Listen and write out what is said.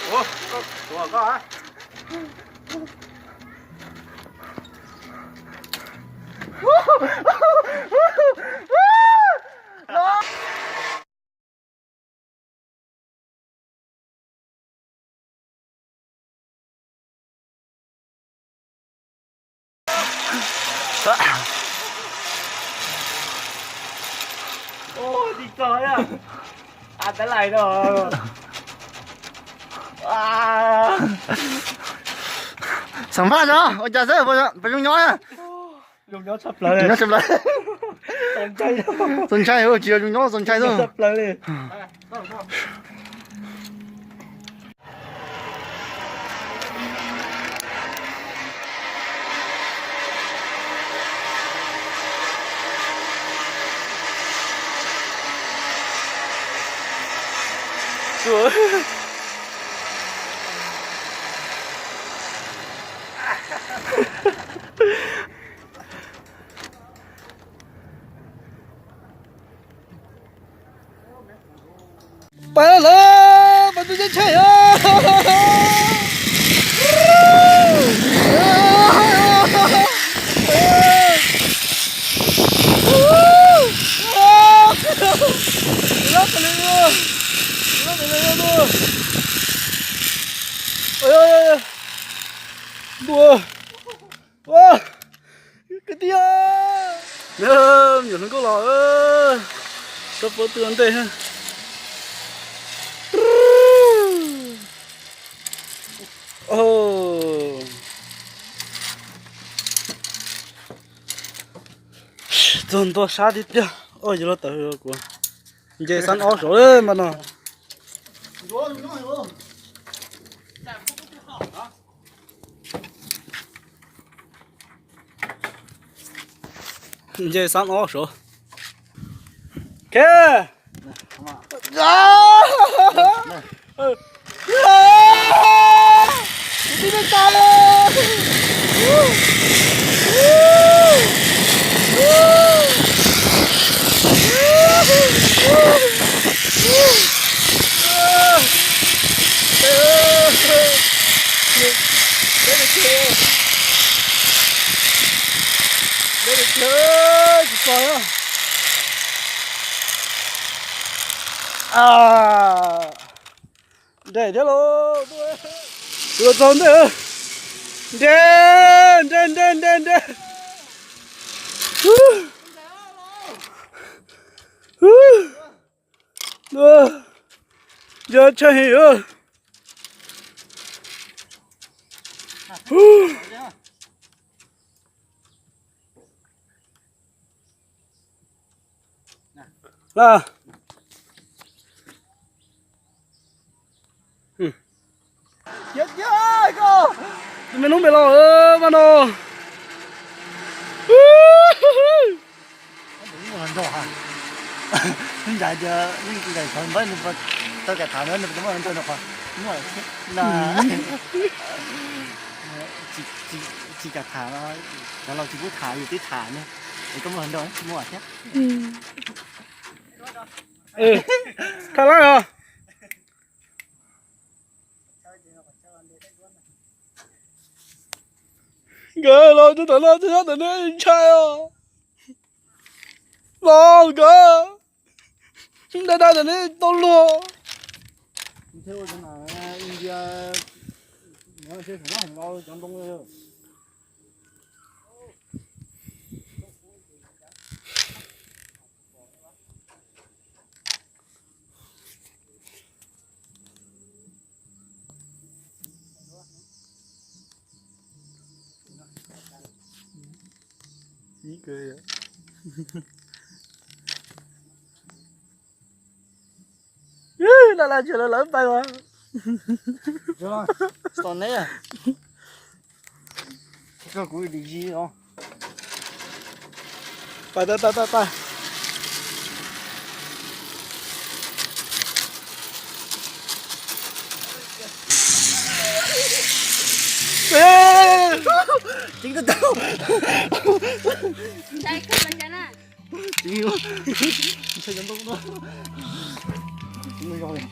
Ua, tuag koj a. Ua, tsis txog a. A, tab lais no. Xam phaj tso, ua cas xwb, puas zoo nyob? Zoo nyob tshaj plaws. Zoo nyob tshaj plaws. Txaus ntshai, tsis yog zoo nyob, txaus ntshai xwb. Pais lawm, pais tus teb chaws os. Ua, kwv tij, nyuam hluas nkauj los, tsob pob tw ntej. Txog ntua sab tiag tiag. Oj, yuav luag tawm kuv nce xab ob saud mas no. Nce xab ob saud. Ke. Nres thiab lauj. Tus txog ntej. Nres, nres, nres, nres, nres. Yog tshaj heev. Tus me noob pem los mas no. Ncaim tias ncaim qhov npawb nws tau kam tham na, nws muaj hluas nraug no qhov muaj thiab na. Tsis kam tham no, cov laus tsis pub tham, yus twb tham ne. Es koj muaj hluas nraug tsis muaj thiab. Tham lawm os. Nkawd los rau tom no, nyob tom no ntshai os. Los nkawd, dai dai tom no tau luag. Laj laj tsis lawv lawv pais mas. Pais, pais, pais, pais. Ceev tau. Ceev, ntshai cov ntoo no. Ceev zog li.